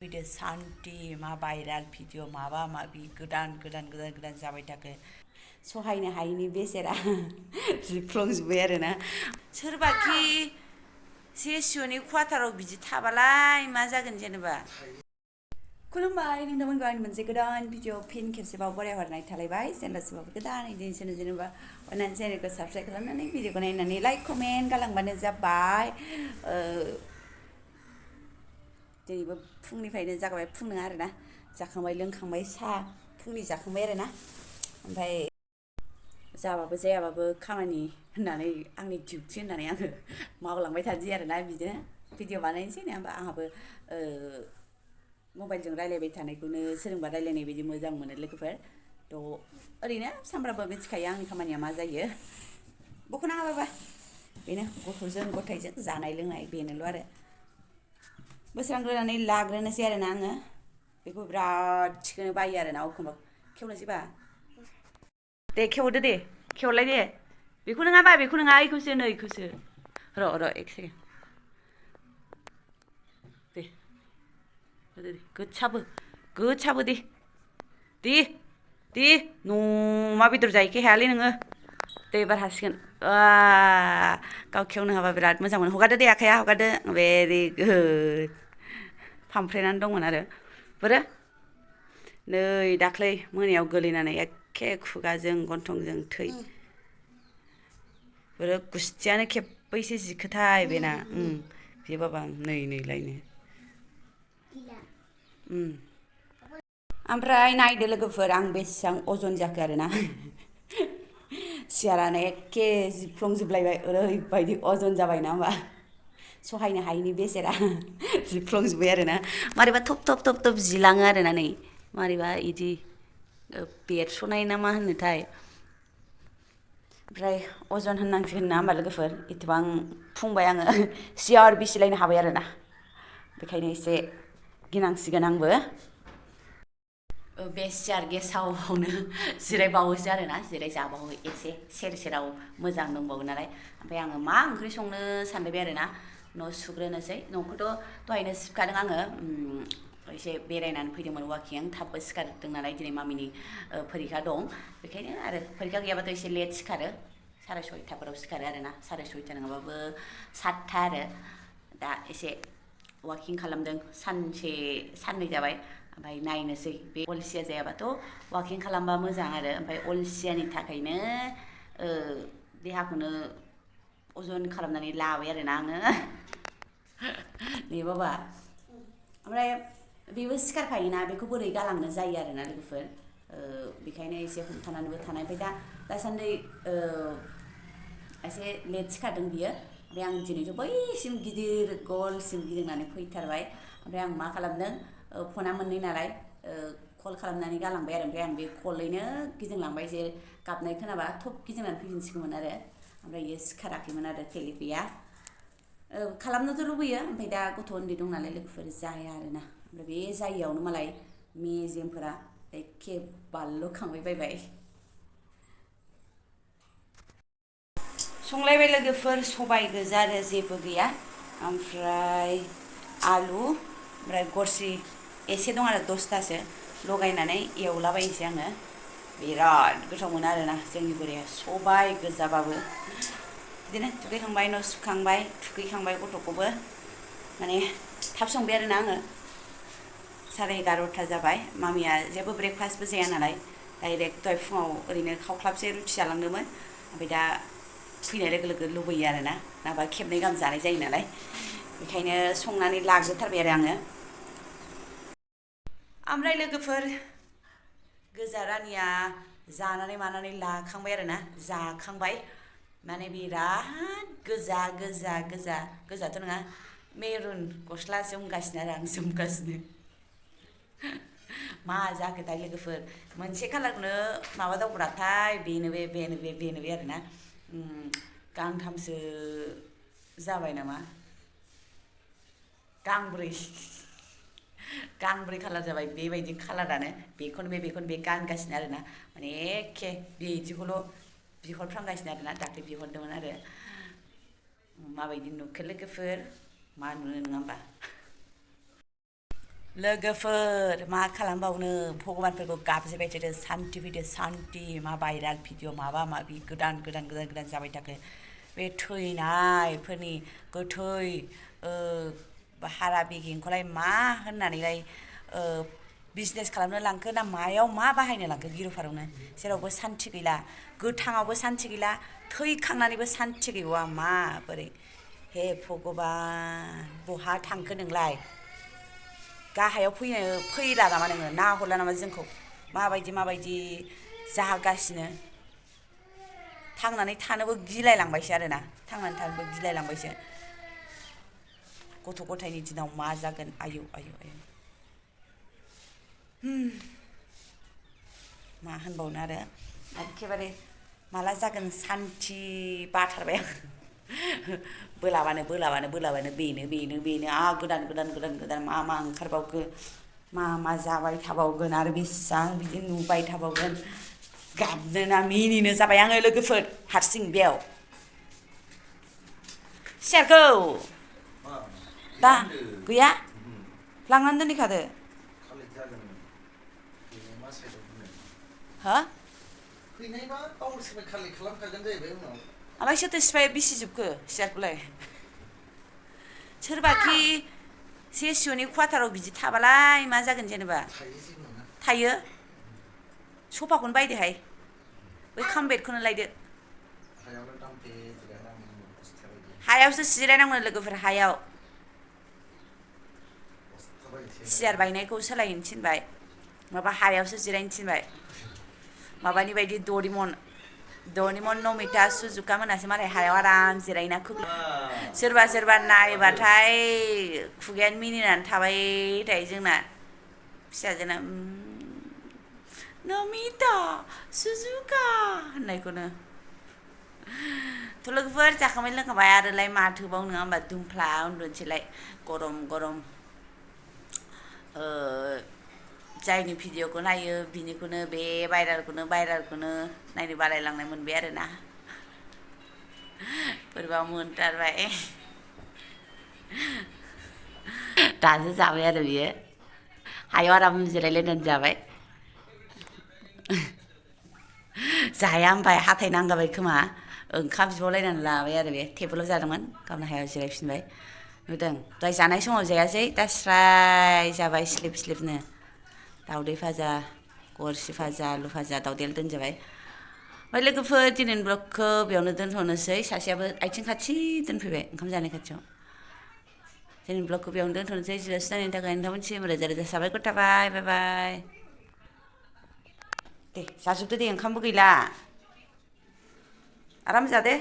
video शान्ति मा viral video माबा माबि गोदान जाबाय थाखो सहायनो हायैनि बेसेरा जिफ्लंजोब्बाय आरोना सोरबाखि सेसिअनि क्वार्टाराव बिदि थाबालाय मा जागोन जेनेबा खुलुमबाय नोंथांमोनखौ आंनि मोनसे गोदान भिडिअ फिन खेबसेबाव बरायहरनाय थालायबाय जेनेबा गोदान इदिनो जेनेबा अननानै चेनेलखौ साबस्क्राइब खालामनानै भिडिअखौ नायनानै लाइक कमेन्ट गालांबानो जाबाय दिनैबो फुंनिफ्रायनो जागाबाय फुं नङा आरोना जाखांबाय लोंखांबाय साहा फुंनि जाखांबाय आरोना ओमफ्राय जाबाबो जायाबाबो खामानि होननानै आंनि डिउटि होननानै आङो मावलांबाय थानोसै आरोना बिदिनो भिडिअ बानायनोसै ना होमबा आंहाबो मबाइलजों रायलायबाय थानायखौनो सोरजोंबा रायलायनाय बायदि मोजां मोनो लोगोफोर थ' ओरैनो सानफ्रामबो मिथिखायो आंनि खामानिया मा जायो बख'नाङा बाबा बेनो गथ'जों गथायजों जानाय लोंनाय बेनोल' आरो बोस्रांग्रोनानै लाग्रोनोसै आरोना आङो बेखौ बिराद थिखोनो बायो आरोना एखमबा खेवनोसैबा दे खेवदो दे खेवलाय दे बेखौ नङाबा बेखौ नङा इखौसो नै इखौसो र' एक सेकेन्ड दे होदो दे गोसाबो दे न'मा बेदर जायैखाय हायालै नोङो दे एबार हासिगोन गाव खेवनो हाबा बिराद मोजां मोनो हगारदो दे आखाइया हगारदो भेरि गुड फामफ्रेनानै दंमोन आरो बोरो नै दाख्लै मोनायाव गोलैनानै एखे खुगाजों गन्थंजों थै बोरो गुस्थियानो खेब्बैसो जिखोथाय बेना बे बाबा नै लायनो ओमफ्राय नायदो लोगोफोर आं बेसेबां अजन जाखो आरोना सियारानो एखे जिफ्लंजोबलायबाय ओरैबायदि अजन जाबायना होमबा सहायनो हायैनि बेसेरा जिफ्लंजोब्बाय आरोना मारैबा थब जिलाङो आरोना नै मारैबा इदि बेरस'नाय ना मा होनोथाय ओमफ्राय अजन होननांसिगोन ना होमबा लोगोफोर एथबां फुंबाय आङो सियार बिसिलायनो हाबाय आरोना बेखायनो एसे गिनांसिगोन आंबो बे सियार गेसावआवनो जिरायबावोसो आरोना जिरायजाबावो एसे सेराव मोजां दंबावो नालाय ओमफ्राय आङो मा ओंख्रि संनो सानबाय आरोना न' सुग्रोनोसै न'खौथ' दहायनो सिबखादों आङो एसे बेरायनानै फैदोंमोन वाकिं थाबबो सिखारदों नालाय दिनै मामिनि फरिखा दं बेखायनो आरो फरिखा गैयाबाथ' एसे लेट सिखारो 6:30फोराव सिखारो आरोना 6:30 नङाबाबो 7था आरो दा एसे वाकिं खालामदों साननै जाबाय ओमफ्राय नायनोसै बे अलसिया जायाबाथ' वाकिं खालामबा मोजां आरो ओमफ्राय अलसियानि थाखायनो देहाखौनो अजन खालामनानै लाबाय आरोना आङो ने बाबा ओमफ्राय बेबो सिखारखायोना बेखौ बोरै गालांनो जायो आरोना लोगोफोर बेखायनो एसे हमथानानैबो थानाय ओमफ्राय दासान्दि एसे लेट सिखारदों बियो ओमफ्राय आं दिनैथ' बैसिम गिदिर गलसिम गिदिंनानै फैथारबाय ओमफ्राय आं मा खालामदों फना मोननै नालाय कल खालामनानै गालांबाय आरो ओमफ्राय आं बे कलैनो गिदिंलांबाय जे गाबनाय खोनाबा थब गिदिंनानै फैफिनसिगौमोन आरो ओमफ्राय इयो सिखाराखैमोन आरो टेलिफिया खालामनोथ' लुबैयो ओमफ्राय दा गथ' उन्दै दं नालाय लोगोफोर जाया आरोना ओमफ्राय बे जायियावनो मालाय मेजेमफोरा एखे बालल'खांबाय बायबाय संलायबाय लोगोफोर सबाय गोजा आरो जेबो गैया ओमफ्राय आलु ओमफ्राय गरसि एसे दं आरो 10थासो लगायनानै एवलाबायनोसै आङो बिराद गोथाव मोनो आरोना जोंनि बोराया सबाय गोजाबाबो बिदिनो दुगैखांबाय न' सुखांबाय थुखैखांबाय गथ'खौबो माने थाब संबाय आरोना आङो 11:30 जाबाय मामिया जेबो ब्रेकफास्टबो जाया नालाय डाइरेक्ट दहाय फुङाव ओरैनो खावख्लाबसे रुटि जालांदोंमोन ओमफ्राय दा फैनाय लोगो लुबैयो आरोना नाबा खेबनै गाहाम जानाय जायो नालाय बेखायनो संनानै लाग्रोथारबाय आरो आङो ओमफ्राय लोगोफोर गोजा रानिया जानानै मानानै लाखांबाय आरोना जाखांबाय माने बिराद गोजाथ' नङा मेरुन गस्ला जोमगासिनो आरो आं जोमगासिनो मा जाखोथाय लोगोफोर मोनसे खालारखौनो माबा दावब्राथाय बेनो बे आरोना गांथामसो जाबाय नामा गांब्रै खालार जाबाय बेबायदि खालारानो बेखौनो बे गानगासिनो आरोना माने एखे बिदिखौल' बिहरफ्रांगासिनो आरोना दाख्लै बिहरदोंमोन आरो माबायदि नुखो लोगोफोर मा नुनो नङा होमबा लोगोफोर मा खालामबावनो भगबानफोरखौ गाबज्रिबाय थादो सान्ति फैदो सान्ति मा भाइराल भिडिअ माबा माबि गोदान गोदान गोदान गोदान जाबाय थाखो बे थैनायफोरनि गोथै हारा बेगेंखौलाय मा होननानैलाय बिजनेस खालामनो लांखो ना मायाव मा बाहायनो लांखो गिरुफारावनो जेरावबो सान्ति गैला गोथाङावबो सान्ति गैला थैखांनानैबो सान्ति गैबावा माबोरै हे भगबान बहा थांखो नोंलाय गाहायाव फैला नामा नोङो नाहरला नामा जोंखौ माबायदि जागासिनो थांनानै थानोबो गिलायलांबायसो आरोना थांनानै थानोबो गिलायलांबायसो गथ' गथायनि दिनाव मा जागोन आयौ आयौ आयौ मा होनबावनो आरो एखेबारे माला जागोन सान्ति बाथारबाय आं बोलाबानो बेनो गोदान मा ओंखारबावखो मा जाबाय थाबावगोन आरो बेसेबां बिदि नुबाय थाबावगोन गाबनो ना मिनिनो जाबाय आङो लोगोफोर हारसिं बेयाव सियारखौ दा गैया लांनानै दोनहैखादो हो ओमफ्राय सोरथो सिफाय बिसिजोबखो सियारखौलाय सोरबाखि सेसिअनि क्वार्टाराव बिदि थाबालाय मा जागोन जेनेबा थायो सफाखौनो बायदोहाय बै कामबेडखौनो लायदो हायावसो जिरायनांगौ लोगोफोर हायाव सियार बायनायखौ सोलायनो थिनबाय माबा हायावसो जिरायनो थिनबाय माबानि बायदि दरिमन नमिता सुजुका मोनासो मालाय हायाव आराम जिरायना सोरबा नायबाथाय खुगायानो मिनिनानै थाबाय थायो जोंना फिसाजोना नमिता सुजुका होननायखौनो थ' लोगोफोर जाखांबाय लोंखांबाय आरोलाय माथोबाव नङा होमबा दुमफ्ला उन्दुनोसैलाय गरम जायनि भिडिअखौ नायो बिनिखौनो बे भाइरेलखौनो नायनो बालायलांनाय मोनबाय आरोना बोरैबा मोनथारबाय दासो जाबाय आरो बियो हायाव आराम जिरायलायनानै जाबाय जाया ओमफ्राय हाथाय नांगाबाय खोमा ओंखाम बिहरलायनानै लाबाय आरो बे टेबोलाव जादोंमोन गावनो हायाव जिरायफिनबाय नुदों दहाय जानाय समाव जायासै दा स्राय जाबाय स्लिपनो दावदै भाजा गरसि भाजा आलु भाजा दावदैयानो दोनजाबाय ओमफ्राय लोगोफोर दिनैनि ब्लगखौ बेयावनो दोनथ'नोसै सासेयाबो आथिं खाथि दोनफैबाय ओंखाम जानाय खाथियाव दिनैनि ब्लगखौ बेयावनो दोनथ'नोसै जिरायसो नायनायनि थाखाय नोंथांमोनसिम रोजा साबायखर थाबाय बाय बाय दे जाजोबदो दे ओंखामबो गैला आराम जादो